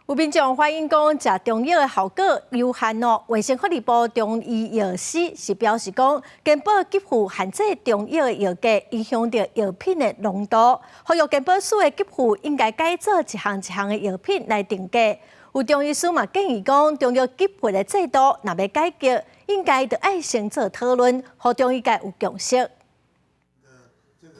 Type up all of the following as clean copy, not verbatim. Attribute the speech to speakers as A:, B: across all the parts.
A: 有民眾反映講，食中藥的效果有限哦。衛生福利部中醫藥司是表示講，健保給付限制中藥的藥價，影響著藥品的濃度。呼籲健保署的給付應該改做一項一項的藥品來定價。有中醫師嘛建議講，中藥給付的制度若欲改革，應該著愛先做討論，予中醫界有共識。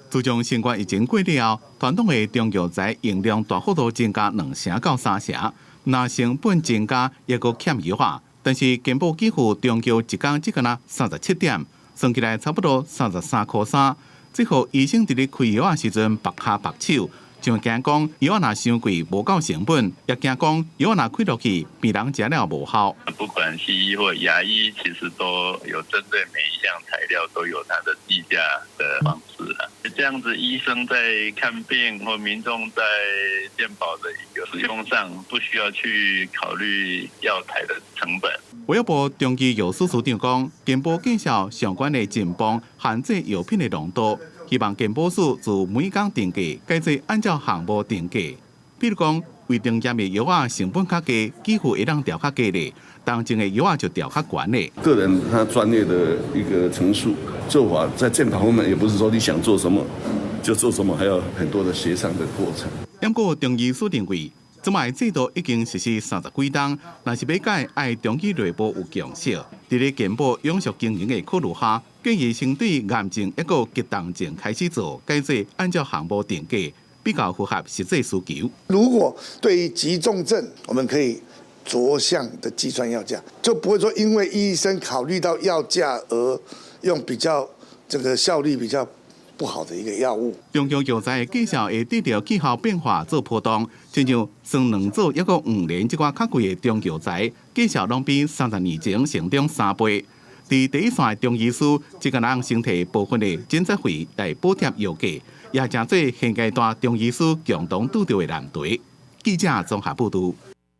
B: 自從新冠疫情過了後，傳統的中藥材用量大幅度增加2成到3成，若成本增加，抑閣欠藥仔。但是健保給付中藥一工只敢若37點，算起來差不多33塊3。這予醫生佇咧開藥仔時陣縛跤縛手，就驚講藥仔若傷貴無夠成本，也驚講藥仔若開落去，病人食了無效。
C: 不管西醫或牙醫，其實都有針對每一項材料都有它的計價的方式啊。這樣子，醫生在看病或民眾在健保的一個使用上，不需要去考慮藥材的成本。
B: 衛福部中醫藥司司長講，健保見效相關的進步限制藥品的濃度，希望健保署自每工定價改做按照項目定價。比如講，胃腸炎的藥仔成本較低，給付會當調較低咧，當前的藥仔就調較懸咧。
D: 個人他專業的一個陳述做法，在健保方面也不是說你想做什麼就做什麼，還有很多的協商的過程。
B: 不過中醫師認為，這擺制度已經實施三十幾冬，若是欲改，愛中醫內部有共識。佇咧健保永續經營的考慮下，建議先對癌症抑閣急重症開始做，改做按照項目定價，比較符合實際需求。
E: 如果對於急重症，我們可以逐項的計算藥價，就不會說因為醫生考慮到藥價而用比較這個效率比較不好的一個藥物。
B: 中藥藥材的價數會對著氣候變化做波動，親像雙軟棗抑閣黃連這寡較貴的中藥材，價數攏比30年前成長3倍。佇第一線的中醫師，這個人先提部分的診所費來補貼藥價，也成做現階段中醫師共同拄著的難題。記者綜合報導。